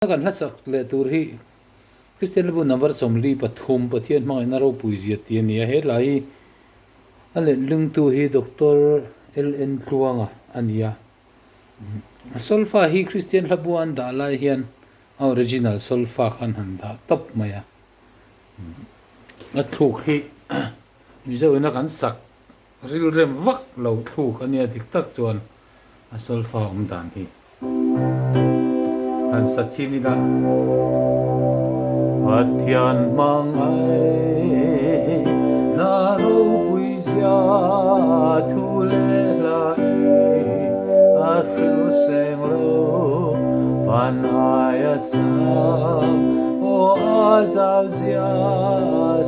Kan hlasak leh tur hi Kristian Hlabu number 43 Pathian hmangaihna ropui zia tih a ni a, he hla hi a letlingtu hi Doctor LN Tluanga a ni a. Solfa hi Kristian Hlabua an dah lai hian a original solfa kha an han dah tawp mai a. A thluk hi Mizo ina kan sak Rilrem vak lo thluk a nia dik tak chuan a solfa awm dan hi han sa chin ila. Pathian hmangaih na ropui zia thu leh hla i a hrilh seng lo van aia sang aw a zau zia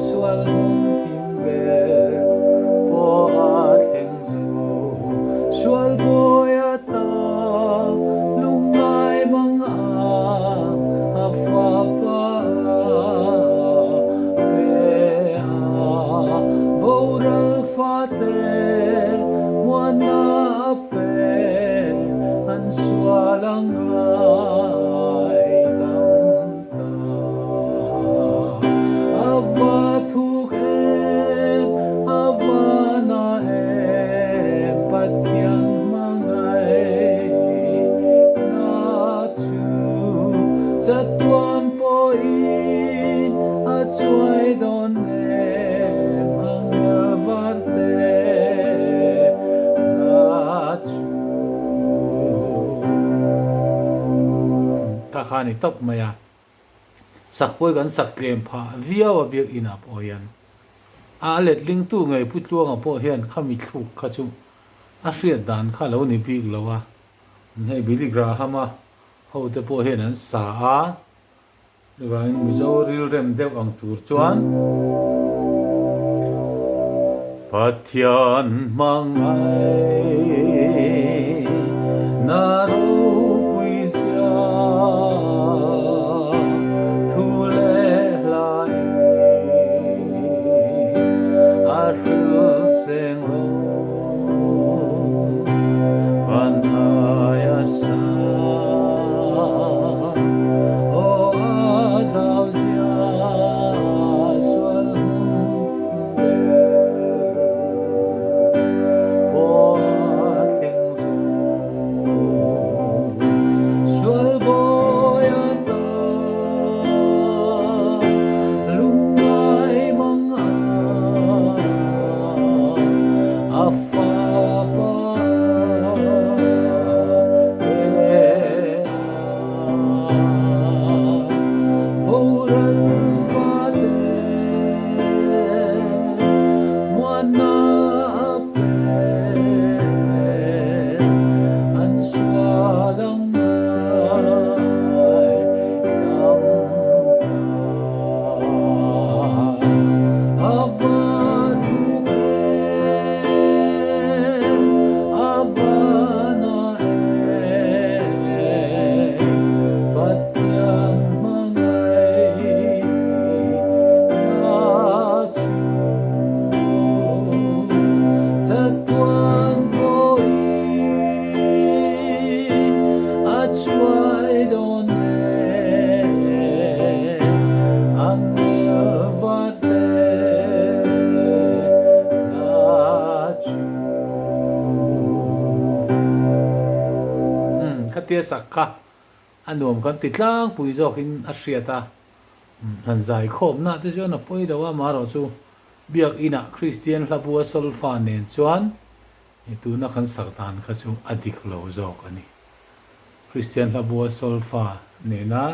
sual hmun thim Ber pawh a thleng zo, sual bawi a ta, lungngai mang a, a fapa a pe a, boral fate muanna a pe, an sual a ngai dam. A va thuk em, a va na em, Pathian hmangaih na chu chatuan pawhin a chuai dawn em, angel varte na chu. Kha kha a ni tawp mai a, sak pawi kan sak tlem phah viau a biakinn ah pawh hian a a letlingtu ngei Pu Tluanga pawh hian khami thluk kha chu a hriat dan kha lo ni bik lo a, hei Billy Graham a ho te pawh hian an sa a, chuvangin Mizo rilrem deuh ang tur chuan Pathian hmangaih na ropui zia thu leh hlai a hrilh seng lo van aia sang aw a zau zia sual Pathian hmangaih na chu chatuan pawhin a chuai dawn e, angel vate na chu. Khatia sak kha A nuam kan ti tlangpui zawkin a hriat a, han zai khawmna te chuan a pawi lo a, amaherawh chu Biakinah Kristian hlabua solfa nen chuan tuna kan sak dan kha chu a dik lo zawk a ni. Kristian hlabua solfa nena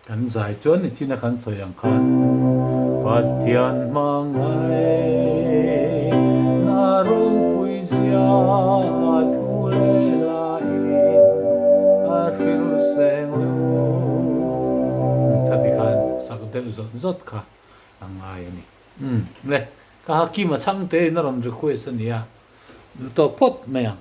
kan zai chuan nichina kan sawi ang khan Pathian hmangaih na ropui zia thu leh hlain a hrilh seng lo. Khati khan sak deuh zawt zawt kha a ngai a ni. Umm le, ka Hakima chhangte in a rawn request a nia, duh tawk phawt mai ang.